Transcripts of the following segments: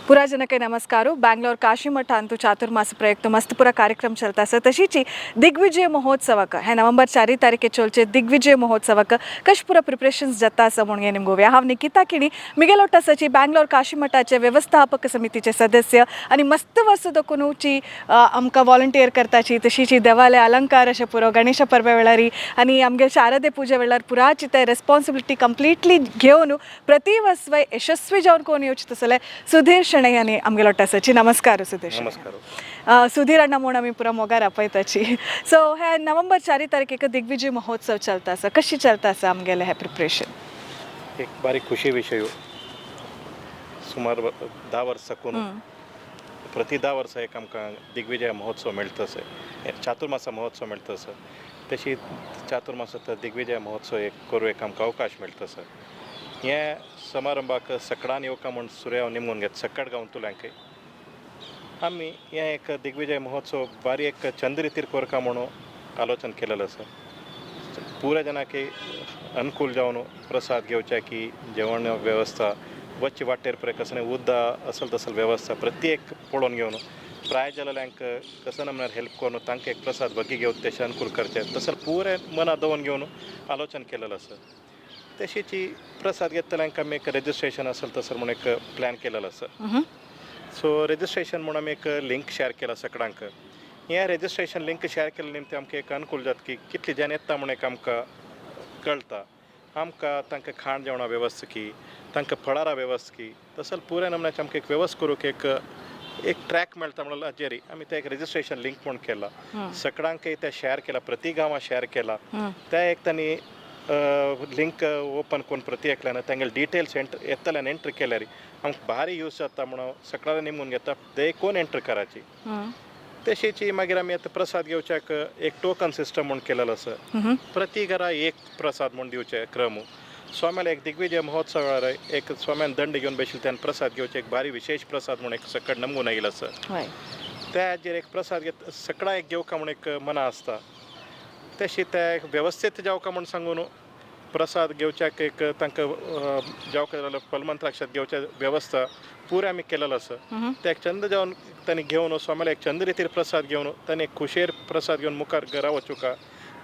ಪೂರಾ ಜನಕ್ಕೆ ನಮಸ್ಕಾರ. ಬ್ಯಾಂಗ್ಳೂರ್ ಕಾಶಿಮಠ ಅಂತೂ ಚಾತುರ್ಮಾಸ ಪ್ರಯುಕ್ತ ಮಸ್ತ್ ಪೂरा कार्यक्रम चलता आसा. तशीच दिग्विजय महोत्सवाक हे नोव्हेंबर 4 तारखे चलचे दिग्विजय महोत्सवाक कश पुरा प्रिपरेशन्स जाता आसा म्हणून निमगोवया. हांव निकिता किणी, मिगेलोट आसाची बँगलोर काशीमठाचे व्यवस्थापक समितीचे सदस्य आनी मस्त वर्स दखूनची आमकां वॉलंटियर करताची. तशीच देवालय अलंकार अशें पुरो गणेश परबे वेळारी आनी आमगे शारदे पुजे वेळार पुराची ते रेस्पॉन्सिबिलिटी कंप्लिटली घेवन प्रति वर्स यशस्वी जावन कोण येवचे तसले सुधीर शणै आनी आमगेलो आसाची. नमस्कार सुधीर शणै. नमस्कार. सुधीर अण्णा म्हूण आमी पुरा मोगार आपयताची. सो हे नोव्हेंबर 4 तारखेक दिग्विजय महोत्सव चलता आसा. कशी चलता आसा आमगेलें हें प्रिपरेशन? एक बारीक खुशी विशय. सुमार 10 वर्सां साकून प्रति 10 वर्सां एक आमकां दिग्विजय महोत्सव मेळटा आसा, चातुर्मासा महोत्सव मेळटा आसा. तशी चातुर्मासांत दिग्विजय महोत्सव एक करूं एक आमकां अवकाश मेळटा आसा. हे समारंभाक सकडान येवका म्हूण सुर्या हांव निमगून घेता. सकड गांवतल्यांकय आमी हे एक दिग्विजय महोत्सव बारी एक चंद रितीर करका म्हणून आलोचन केलेलें आसा. पुऱ्या जनांक अनुकूल जावन प्रसाद घेवच्या की जेवण वेवस्था, वच्चे वाटेर पळय कसलें उद्दा असल तसल वेवस्था प्रत्येक पळोवन घेवन, प्राय जाल्ल्यांक कसो नमुन्यार हेल्प करून तांकां एक प्रसाद बगी घेवन तेशें अनुकूल करचें, तसं पुरें मना दवरून घेवन आलोचन केलेलें आसा. तशीची प्रसाद घेतल्यांक आमी एक रेजिस्ट्रेशन असेल तसं म्हणून एक प्लॅन केलेलो आसा. सो रेजिस्ट्रेशन म्हणून आमी एक लिंक शेअर केला सगळ्यांक. हें रेजिस्ट्रेशन लिंक शेअर केलें निमतान आमकां एक अनुकूल जाता की कितले जण येता म्हूण एक आमकां कळटा. आमकां तांकां खाण जेवणा वेवस्था की, तांकां फळारा वेवस्था की, तसो पुऱ्या नमुन्याचे आमकां एक वेवस्था करूंक एक एक ट्रॅक मेळटा म्हणून हाजेर आमी तें एक रेजिस्ट्रेशन लिंक म्हूण केला. सगळ्यांकय तें शेअर केला, प्रति गांवां शेअर केला. त्या एक तांणी लिंक ओपन करून प्रति एकल्यान तांगेले डिटेल्स एंटर येतल्यान एंटर केल्यार आमकां भारी यूज जाता म्हणून सगळ्यांना निमून घेता देखून एंटर करायची. तशीच मागीर आमी आतां प्रसाद घेवच्याक एक टोकन सिस्टम म्हूण केलेलो आसा. प्रति घरा एक प्रसाद म्हूण दिवचे क्रम. स्वाम्याला एक दिग्विजय महोत्सव वेळार एक स्वाम्यान दंड घेवन बशिल्ले त्यान प्रसाद घेवचे, एक भारी विशेष प्रसाद म्हूण एक सकट नमून आयिल्लो आसा. त्या हाजेर एक प्रसाद घेत सगळा एक घेवका म्हूण एक मना आसता. तशी ते एक वेवस्थीत जावका म्हूण सांगून प्रसाद घेवच्याक एक तांकां जावका जाल्यार फलमंत्राक्षात घेवच्या वेवस्था पुरे आमी केलेलो आसा. ते एक चंद जावन तांणी घेवन स्वाम्याला एक चंद रितीर प्रसाद घेवन तांणी एक खुशेर प्रसाद घेवन मुखार घरा वचुका,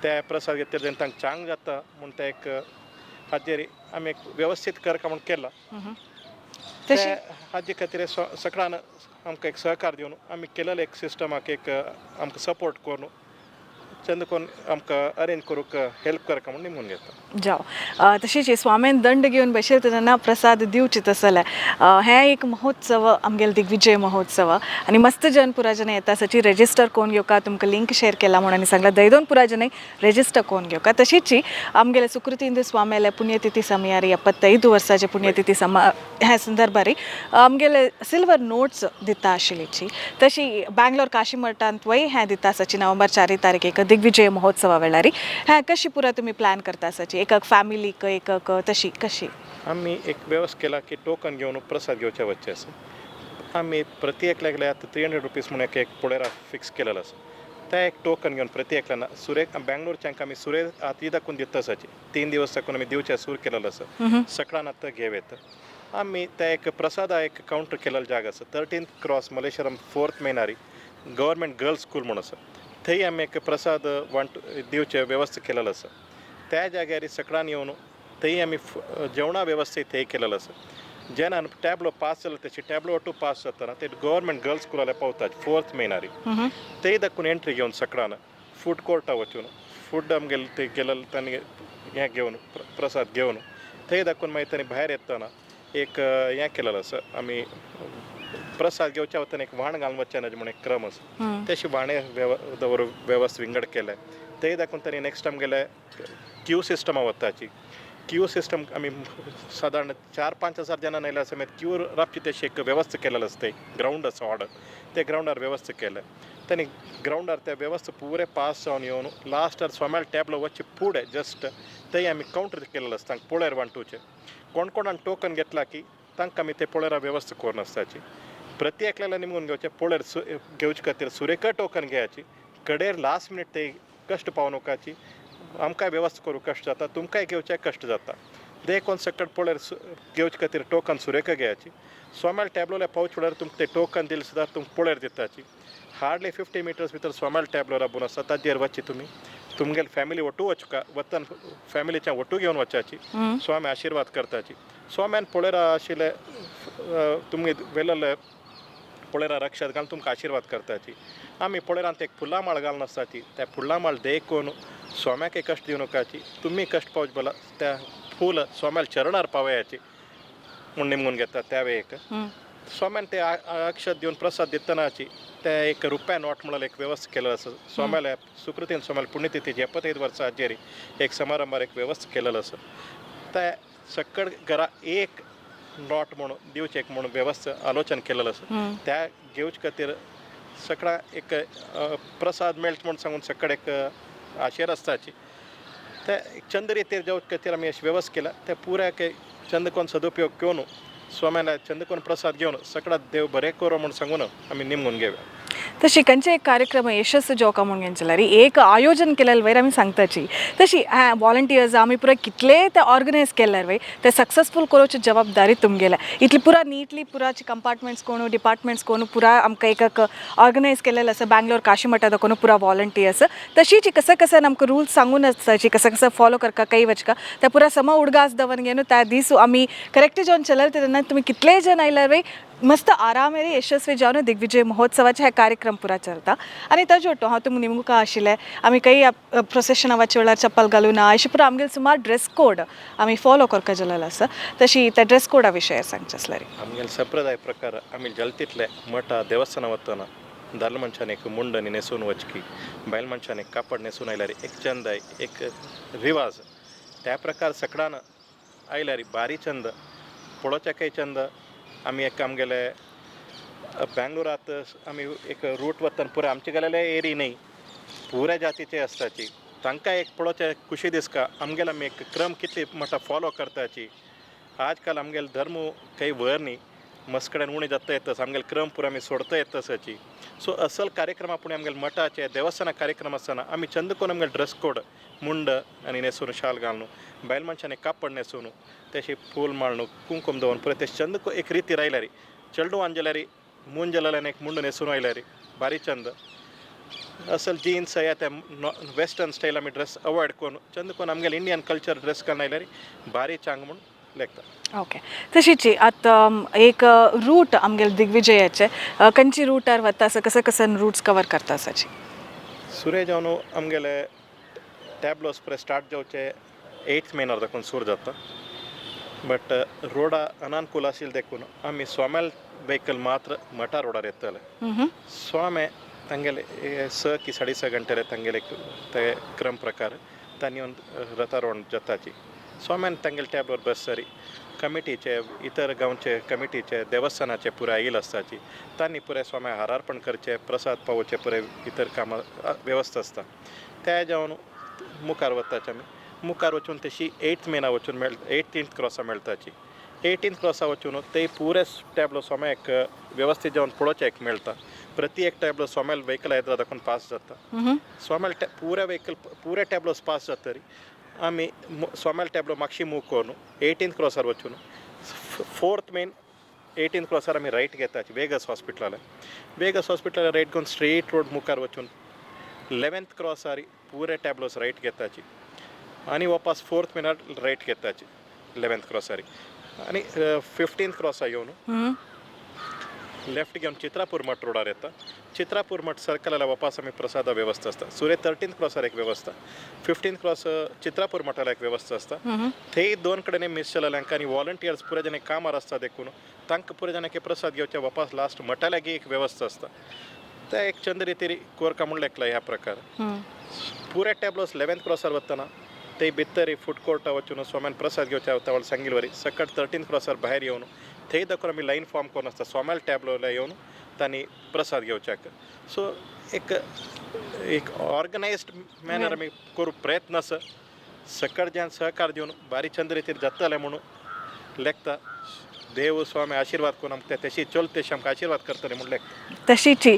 त्या प्रसाद घेतले तेन्ना तांकां चांग जाता म्हूण ते एक हाजेर आमी एक वेवस्थीत करका म्हूण केला. तशी ते हाजे खातीर सगळ्यान आमकां एक सहकार दिवन आमी केलेले एक सिस्टमाक एक आमकां सपोर्ट करून चंद करून आमकां अरेंज करूंक हेल्प करका म्हूण निमून घेता. जाव. तशीच स्वाम्यान दंड घेवन बशेल तेन्ना प्रसाद दिवचे तसले हें एक महोत्सव आमगेले दिग्विजय महोत्सव आनी मस्त जन पुरा जन येता सची रेजिस्टर कोण घेवका. तुमकां लिंक शेअर केला म्हणून आनी सांगला, दयदोन पुरा जन रेजिस्टर कोण घेवका. तशीच आमगेले सुकृतींद्र स्वाम्याले पुण्यतिथी समयारी, 75 वर्साचे पुण्यतिथी सम ह्या संदर्भारी आमगेले सिल्वर नोट्स दिता आशिल्लीची. तशी बँगलोर काशी मठांत वय हें दिता आसाची नोव्हेंबर 4 तारखेक दिग्विजय महोत्सवा वेळारी. हें कशी पुरा तुमी प्लॅन करता आसाची, एक फॅमिलीक एक तशी कशी? आमी एक वेवस्था केला की टोकन घेवन प्रसाद घेवचे वचचे आसा. आमी प्रति एकल्याक आतां 300 रुपीज म्हणून एक एक पळयरा फिक्स केलेलो आसा. त्या एक टोकन घेवन प्रति एकल्यान सुरे बँगलोरच्यांक आमी सुरे आतां दाखोवन दिता आसाची. 3 दिवस दाखोवन आमी दिवचे सूर केलेलो आसा. सकाळान आतां घेव येता. आमी त्या एक प्रसादा एक कावंटर केलेलो जागा आसा, 13 क्रॉस, मलेश्वरम फोर्थ मेनारी, गव्हर्मेंट गर्ल्स स्कूल म्हूण आसा. थंय आमी एक प्रसाद वांट दिवचे वेवस्था केलेलो आसा. त्या जाग्यार सकाळान येवन थंय आमी जेवणा वेवस्था थंय केलेलो आसा. जेन्ना टॅबलो पास जालो, तेची टॅबलो टू पास जातना ते गव्हर्मेंट गर्ल्स स्कुलाले पावतात फोर्थ मेनारी. थंय दाखोवन एंट्री घेवन सकाळान फूड कोर्टा वचून फूड आमगेले ते गेलेले तांणी हें घेवन प्रसाद घेवन थंय दाखोवन मागीर तांणी भायर येतना एक हें केलेलो आसा. आमी प्रसाद घेवच्या वतना एक व्हाण घालून वचचें ना म्हूण एक क्रम आसा. तशी व्हाणे दवर वेवस्था विंगड केले. थंय दाखोवन तांणी नेक्स्ट आमगेले क्यू सिस्टमा वताची. क्यू सिस्टम आमी सादारण 4-5 हजार जाणां येयल्या समेत क्यू राबची तशी एक वेवस्था केलेली आसता. ग्रावंड आसा व्हड, ते ग्रावंडार वेवस्था केले. तांणी ग्रावंडार त्या वेवस्था पुरे पास जावन येवन लास्टार स्वाम्याल टॅबलो वचचे फुडें जस्ट थंय आमी कावंटर केलेलो आसता तांकां पळयर वांटूचे. कोण कोणान टोकन घेतला की तांकां आमी ते पळयरा वेवस्था करून आसताची. प्रति एकल्याला निमगून घेवचे पळयर घेवचे खातीर सुरेका टोकन घेयाची. कडेर लास्ट मिनीट ते कश्ट पावनुकाची आमकांय वेवस्था करूंक कश्ट जाता, तुमकांय घेवचे कश्ट जाता. देखून सकट पळयर घेवचे खातीर टोकन सुरेका घेयाची. स्वाम्याल टॅबलोला पावच म्हळ्यार तुमकां ते टोकन दिले सुद्दां तुमकां पळयर दिताची. हार्डली 50 मिटर्स भितर स्वाम्याल टॅबलो राबून आसा, ताजेर वचची तुमी, तुमगेले फॅमिली ಒಟ್ಟು वचका, वतन फॅमिलीच्या ಒಟ್ಟು घेवन वचाची. स्वामी आशिर्वाद करताची. स्वाम्यान पळयर आशिल्ले तुमगे वेलले पळयरा रक्षात घालून तुमकां आशिर्वाद करताची. आमी पळयरांत एक फुलां माळ घालून आसताची, त्या फुलां माळ देखून स्वाम्याक कश्ट दिवं नकाची, तुमी कश्ट पावचे बला त्या फूल स्वाम्याल चरणार पावयाची म्हूण निमगून घेता. त्या वेळेक स्वाम्यान ते अक्षत दिवन प्रसाद दितनाची ते एक रुपया नोट म्हणून एक व्यवस्था केलेलो आसा. स्वाम्याला सुकृतीन स्वाम्याला पुण्यतिथी 75 वर्सां हाजेर एक समारंभार एक व्यवस्था केलेलो आसा. त्या सकड घरा एक not म्हणून दिवचें एक म्हणून व्यवस्था आलोचन केलेलो आसा. त्या घेवचे खातीर सगळा एक प्रसाद मेळटा म्हूण सांगून सकड एक आशेर आसताची. त्या चंद्र जावचे खातीर आमी अशी व्यवस्था केल्या. त्या पुऱ्या चंद्रकोन सदुपयोग घेवन स्वाम्याला चंद्रकोन प्रसाद घेवन सगळा देव बरें करो म्हूण सांगून आमी निमगून घेवया. तशी खंयचे एक कार्यक्रम यशस्वी जावका म्हूण घेवचें एक आयोजन केलें वयर आमी सांगताची. तशी वॉलंटियर्स आमी पुराय कितले ते ऑर्गनायज केल्यार वय ते सक्सेसफूल करोवची जबाबदारी तुमगेल्या. इतली पुरा निटली पुराची कंपार्टमेंट्स कोण, डिपार्टमेंट्स कोण, पुरा आमकां एक एक ऑर्गनायज केलेलें आसा. बँगलोर काशी मठात कोण पुरा वॉलंटियर्स तशीच कसं कसं आमकां रूल्स सांगून आसताची, कसं कसं फॉलो करका काही वचका त्या पुरा सम उडगास दवर घेवन त्या दीस आमी करेक्ट जावन चलल तेन्ना तुमी कितलेय जण आयल्यार वय मस्त आरामेरे यशस्वी जावन दिग्विजय महोत्सवाचे हे कार्यक्रम पुरा चलता. आनी ताजे ಒಟ್ಟು हांव तुमकां निमगुका आशिल्लें आमी काही प्रोसेशना वच्चे वेळार चप्पल घालूना अशें पुरा आमगेले सुमार ड्रेस कोड आमी फॉलो करपा जालेलो आसा. तशी त्या ड्रेस कोडा विशयार सांगचें आसल्यार? आमगेले संप्रदाय प्रकार आमी जलतीतले मठा देवस्थाना वतना दादले मनशान एक मुंडनी न्हेसून वचकी, बायल मनशान एक कापड न्हेसून आयल्यार एक चंदाय एक रिवाज. त्या प्रकार सकडान आयल्यार बारी चंद पळोवच्याकय चंद. आमी एक आमगेले बँगलोरात आमी एक रूट वतना पुराय आमचे गेलेले एरी न्ही, पुऱ्या जातीचे आसताची. तांकां एक पळोवचें खुशी दिसता आमगेले आमी एक क्रम कितली म्हणटा फॉलो करताची. आजकाल आमगेले धर्म काही व्हर न्ही, मस्त कडेन उणें जाता येतस आमगेले क्रम पुरो आमी सोडता येतसाची. सो असल कार्यक्रमा पूण आमगेले मठाचे देवस्थाना कार्यक्रम आसतना आमी चंद कोन्न आमगेले ड्रेस कोड मुंड आनी न्हेसून शाल घालून, बायल मनशांनी कापड न्हेसून, तेशी फूल माळून कुंकूम दवरून पुरो ते चंद एक रिती रायल्यारी चेडूं आंजल्यारी मून जल्यान एक मुंड न्हेसून आयल्यारी भारी चंद. असल जीन्स या ते वेस्टर्न स्टायल आमी ड्रेस अवॉयड करून चंद कोन्न आमगेले इंडियन कल्चर ड्रेस करून आयल्यारी भारी चांग म्हूण लेखता. ओके, तशीच आतां एक रूट आमगेले दिग्विजयाचे खंयची रुटार वता आसा, कसं कसं रूट्स कवर करता आसाची? सुरे जावन आमगेले टॅबलोस पुरे स्टार्ट जावचे एट्थ मेनार दाखोवन सूर जाता, बट रोडा अनानुकूल आशिल्ले देखून आमी स्वाम्याल व्हेकल मात्र मठा रोडार येतले. स्वामे तांगेले 6 की 6.5 घंटे तांगेले ते क्रम प्रकार तांणी येवन रथारोण जाताची. स्वाम्यान तांगेले टॅबलोर बससरी कमिटीचे इतर गांवचे कमिटीचे देवस्थानाचे पुराय आयिल्ले आसताची. तांणी पुराय स्वाम्या हारार्पण करचे, प्रसाद पावोवचे पुराय इतर कामां वेवस्था आसता. त्या जावन मुखार वताचे आमी, मुखार वचून तशी एट्थ मेना वचून मेळ 18th क्रॉसा मेळटाची. 18th क्रॉसा वचून ते पुरे टॅबलो स्वाम्याक वेवस्थीत जावन पळोवचें एक मेळटा. प्रति एक टॅबलो स्वाम्याल व्हेकल येता दाखोवन पास जाता. स्वाम्याल पुरे व्हेकल पुरे टॅबलोस पास जातरी आमी स्वाम्याल टॅबलो मागशी मूव करून 18th क्रॉसार वचून फोर्थ मेन 18th क्रॉसार आमी रायट घेताची वेगस हॉस्पिटलार. वेगस हॉस्पिटलार रायट घेवन स्ट्रेट रोड मुखार वचून 11th क्रॉसार पुरे टॅबलोस रायट घेताची आनी वापस फोर्थ मेनार रायट घेताची 11th क्रॉसार आनी 15th क्रॉसार येवन लेफ्ट घेवन चित्रापूर मठ रोडार येता. चित्रापूर मठ सर्कलाला वापस आमी प्रसादा वेवस्था आसता. सुरे 13th क्रॉसार एक व्यवस्था, 15th cross Chitrapur मठाला एक व्यवस्था आसता. थंय दोन कडेन मिस जाल्ल्यांक आनी वॉलंटियर्स पुरे जाणां कामार आसता देखून तांकां पुरे जाणांक प्रसाद घेवचे वापस लास्ट मठा लागीं एक व्यवस्था आसता. ते एक चंद रितीर कोरका म्हूण लेखला ह्या प्रकार. पुरे टॅबलोस 11th क्रॉसार वतना ते भितर फूड कोर्टा वचून स्वाम्यान प्रसाद घेवच्या वता सांगिल वरी सकट 13th क्रॉसार भायर येवन थंय दाखोवन आमी लायन फॉर्म करून आसता स्वाम्याल टॅबलोला येवन तांणी प्रसाद घेवच्याक. सो एक एक ऑर्गनायज्ड मॅनर आमी करूं प्रयत्न आसा. सकट ज्यान सहकार दिवन बारी चंद रितीर जातलें म्हणून लेखता. देव स्वामी आशीर्वाद करून आमकां ते तशी चलते तशी आमकां आशीर्वाद करतले म्हणलें. तशीची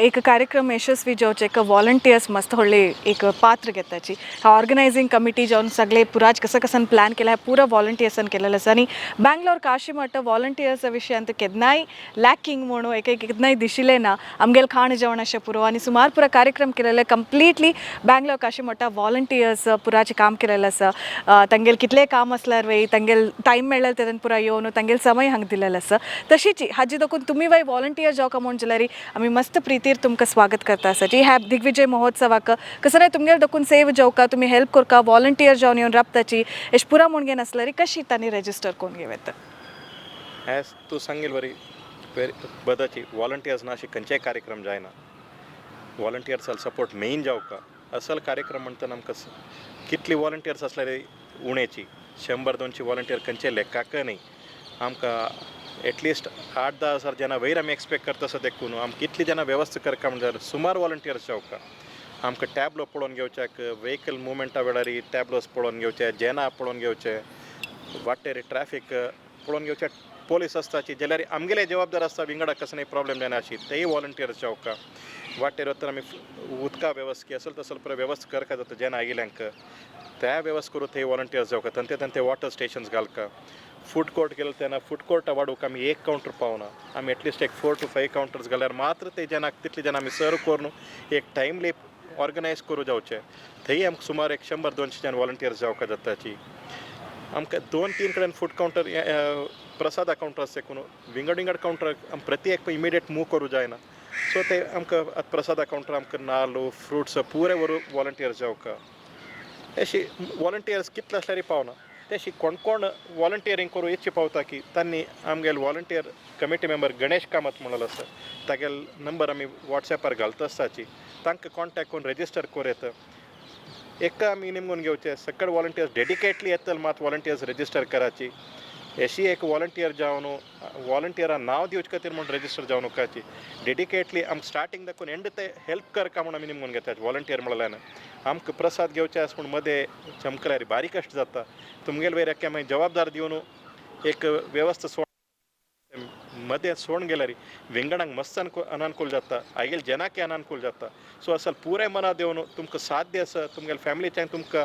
एक कार्यक्रम यशस्वी जावचे एक वॉलंटियर्स मस्त व्हडले एक पात्र घेताची. ऑर्गनायझिंग कमिटी जावन सगळे पुराज कसं कसन प्लॅन केला, पुरा वॉलंटियर्सान केलेलं आसा. आनी बँगलोर काशी मठ वॉलंटियर्सा विशयांत केन्नाय लॅकिंग म्हणून एक एक केन्नाय दिशिल्लें ना. आमगेले खाण जेवण अशें पुरो आनी सुमार पुरा कार्यक्रम केलेले. कंप्लिटली बँगलोर काशी मठा वॉलंटियर्स पुराचें काम केलेलें आसा. तांगेले कितलें काम आसल्यार वय तांगेले टायम मेळ्ळें तेन्ना पुरा येवन तांगेले समय हांगा दिलेलो आसा. तशीच हाजी देखून तुमी वय वॉलंटियर जावका म्हूण जाल्यार आमी मस्त प्रितीर तुमकां स्वागत करता आसा. जी ह्या दिग्विजय महोत्सवाक कसो नाय तुमगेले देखून सेव जावका, तुमी हेल्प करका, वॉलंटियर जावन येवन राबताची एश पुरा म्हूण घेवन आसल्यार कशी तांणी रेजिस्टर करून घेवं येता? एज तूं सांगील बरी वेरी बदाची वॉलंटियर्स ना अशे खंयचेय कार्यक्रम जायना. वॉलंटियर्साल सपोर्ट मेन जावका. असल कार्यक्रम म्हणटना आमकां कितली वॉलंटियर्स आसल्यार उणेची. 100-200 वॉलंटियर खंयचे लेखाक न्ही. आमकां एटलिस्ट 8-10 हजार जाणां वयर आमी एक्सपेक्ट करता आसा. देखून आमकां कितली जाणां वेवस्था करका म्हणल्यार सुमार वॉलंटियर्स जावका. आमकां टॅबलो पळोवन घेवच्याक, वेहिकल मुवमेंटा वेळार टॅबलोस पळोवन घेवचे, जेना पळोवन घेवचे, वाटेर ट्रॅफीक पळोवन घेवचे, पोलीस आसताची जाल्यार आमगेले जबाबदार आसता. विंगडा कसले प्रॉब्लेम जायना अशी तेय वॉलंटियर्स जावका. वाटेर वतना आमी उदका वेवस्था असल तसल पुरो वेवस्था करका जाता. जेन्ना आयिल्ल्यांक त्या वेवस्था करूं थंय वॉलंटियर्स जावका. तंते तंते वॉटर स्टेशन्स घालका. फूड कोर्ट गेले तेन्ना फूड कोर्टा वाडोवंक आमी एक कावंटर पावना. आमी एटलिस्ट एक 4 टू 5 कावंटर्स घाल्यार मात्र ते जनाक तितले जाणां आमी सर्व करून एक टायमली ऑर्गनायज करूं जावचें. थंय आमकां सुमार एक 100-200 जाण वॉलंटियर्स जावका जाताची. आमकां 2-3 कडेन फूड कावंटर, प्रसादा कावंटर आसा. देखून विंगड विंगड कावंटर आम प्रति एक इमिडिएट मूव करूं जायना. सो ते आमकां आतां प्रसादा कावंटर आमकां नाल्ल फ्रुट्स पुरे व्हरूं वॉलंटियर्स जावका. अशी वॉलंटियर्स कितले आसल्यार पावना. तेशी कोण कोण वॉलंटियरींग करूं इच्छा पावता की तांणी आमगेले volunteer committee member Ganesh Kamat म्हणलेलो आसा, तागेलो नंबर आमी वॉट्सॅपार घालता आसताची. तांकां कॉन्टेक्ट करून रेजिस्टर करूं येता. एक आमी निमगून घेवचे सकळ वॉलंटियर्स डेडिकेटली येतले मात वॉलंटियर्स रेजिस्टर कराची. अशी एक वॉलंटियर जावन वॉलंटियरा नांव दिवचे खातीर म्हूण रेजिस्टर जावं नकाची. डेडिकेटली आमकां स्टार्टींग दाखोवन एंड ते हेल्प करका म्हूण आमी निमगून घेतात. वॉलंटियर म्हणल्यार आमकां प्रसाद घेवचे आसा पूण मदें चमकल्यार बारीक कश्ट जाता. तुमगेले वयर एक मागीर जबाबदार दिवन एक वेवस्था सोड मदें सोडून गेल्यार विंगडांक मस्त अनानुकूल जाता, आयगेले जनाकय अनानुकूल जाता. सो असल पुराय मना दिवन तुमकां साध्य आसा. तुमगेले फॅमिलीच्यान तुमकां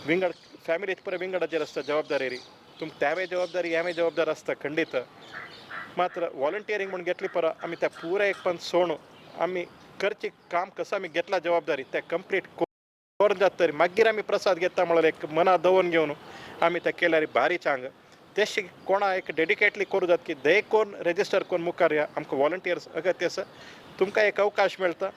विंगड फॅमिली पुराय विंगडाचेर आसता जबाबदारी. तुमकां त्यावे जबाबदारी ह्यावे जबाबदार आसता खंडीत. मात्र वॉलंटियरींग म्हूण घेतली परा आमी त्या पुराय एक पण सोडून आमी करचे काम कसं आमी घेतला जबाबदारी त्या कंप्लीट करून जाता तरी मागीर आमी प्रसाद घेता म्हणल्यार एक मना दवरून घेवन आमी ते केल्यार भारी चांग. तेशी कोणा एक डेडिकेटली करूं जाता की दे कोण रेजिस्टर करून मुखार या. आमकां वॉलंटियर्स अगत्य आसा. तुमकां एक अवकाश मेळटा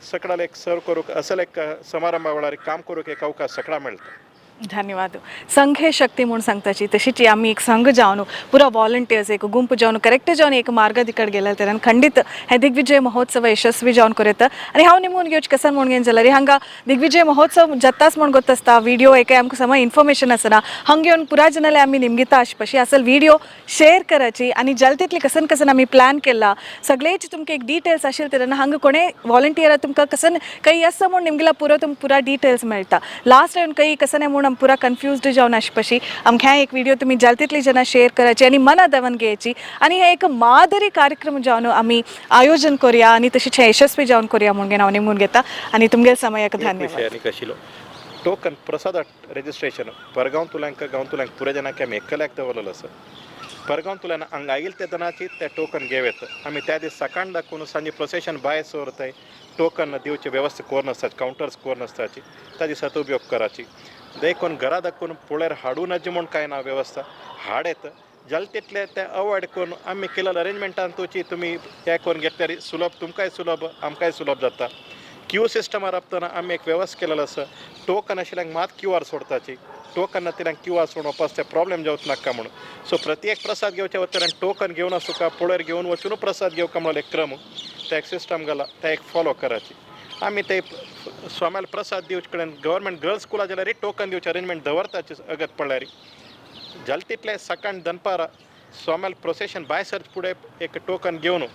सकडाल एक सर्व करूंक, असल एक समारंभा वेळार काम करूंक एक अवकाश सकळा मेळटा. धन्यवाद. संघ हे शक्ती म्हूण सांगताची तशीच आमी एक संघ जावन पुरा वॉलंटियर्स एक गुंप जावन करेक्ट जावन एक मार्ग दिकड गेल्यार तेन्ना खंडीत हे दिग्विजय महोत्सव यशस्वी जावन करता. आनी हांव निमून घेवचे कसन म्हूण घेवन जाल्यार हांगा दिग्विजय महोत्सव जाताच म्हूण गोत आसता. व्हिडिओ एके आमकां समज इन्फॉर्मेशन आसना. हांगा येवन पुरा जनाले आमी निमगिता आसपाशी असल व्हिडिओ शेअर करायची आनी जलतेतली कसन कसन आमी प्लॅन केला सगळेच तुमकां एक डिटेल्स आशिल्ले तेन्ना हांगा कोणे वॉलंटियरा तुमकां कसन काही आसा म्हूण निमगेला पुरो तुमकां पुरा डिटेल्स मेळटा. लास्ट टायम काही कसं नाही म्हणून आम पुरा कन्फ्युज्ड जावन आसपाशी आमकां एक व्हिडिओ तुमी जाल तितली जनां शेअर करायची आनी मना दवन घेयची आनी हे एक मादरी कार्यक्रम जावन आमी आयोजन करूया आनी तशीच हे यशस्वी जावन करूया म्हणून हांव निमगून घेता आनी तुमगेले समयाक एक धन्यवाद. विशय आनी आशिल्लो टोकन प्रसादा रेजिस्ट्रेशन परगांव तुल्यांक गांव तुल्यांक पुरे जणांक आमी एकल्याक दवरलेलो आसा. परगांव तुल्यान हांगा आयिल्ले ते दनाची ते टोकन घेव येता. आमी त्या दीस सकाळ दाखोवन सांजे प्रोसेशन भायर सरताय टोकन दिवचे वेवस्था करून आसताची, कावंटर्स करून आसताची. त्या दिसा उपयोग कराची. देखून घरा दाखोवन पळयर हाडूं नज म्हूण कांय ना. वेवस्था हाड येता जाल तितले ते अवॉयड करून आमी केलेल्या अरेंजमेंटान तुची तुमी हे करून घेतल्यार सुलभ, तुमकांय सुलभ, आमकांय सुलभ जाता. क्यू सिस्टमार राबतना आमी एक वेवस्था केलेलो आसा. टोकन आशिल्ल्यांक मात क्यू आर सोडताची. टोकन नातिल्ल्यांक क्यू आर सोडून वचपाक ते प्रॉब्लेम जावच नाका म्हणून. सो प्रत्येक प्रसाद घेवचे वतना टोकन घेवन आसूं पळयर घेवन वचून प्रसाद घेवका म्हणून एक क्रम त्या एक सिस्टम घाला, त्या एक फॉलो कराची. आमी ते स्वाम्याला प्रसाद दिवचे कडेन गव्हर्मेंट गर्ल्स स्कुला जाल्यार टोकन दिवचे अरेंजमेंट दवरताची अगत पडल्यार. जाल तितले सकाळ दनपारा स्वाम्याल प्रोसेशन भायर सरचे फुडें एक टोकन घेवन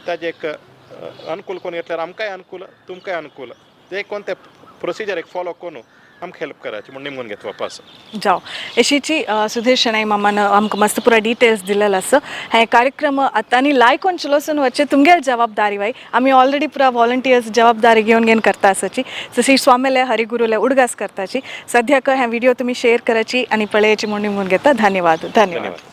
ताजें एक अनुकूल करून घेतल्यार आमकांय अनुकूल, तुमकांय अनुकूल. ते कोण ते प्रोसिजर एक फॉलो करून आमकां हेल्प कराची म्हूण निमगून घेता वापस. जाव यशीची सुधीर शणै मामान आमकां मस्त पुरा डिटेल्स दिलेलो आसा. हे कार्यक्रम आतां आनी लायक चलोसून वचचे तुमगेल जबाबदारी वाय. आमी ऑलरेडी पुरा वॉलंटियर्स जबाबदारी घेवन घेवन करता आसाची. तशी स्वामेले हरिगुरुले उडगास करताची. सद्याक हे व्हिडिओ तुमी शेअर करायची आनी पळयाची म्हूण निमगून घेता. धन्यवाद, धन्यवाद. धन्यवाद.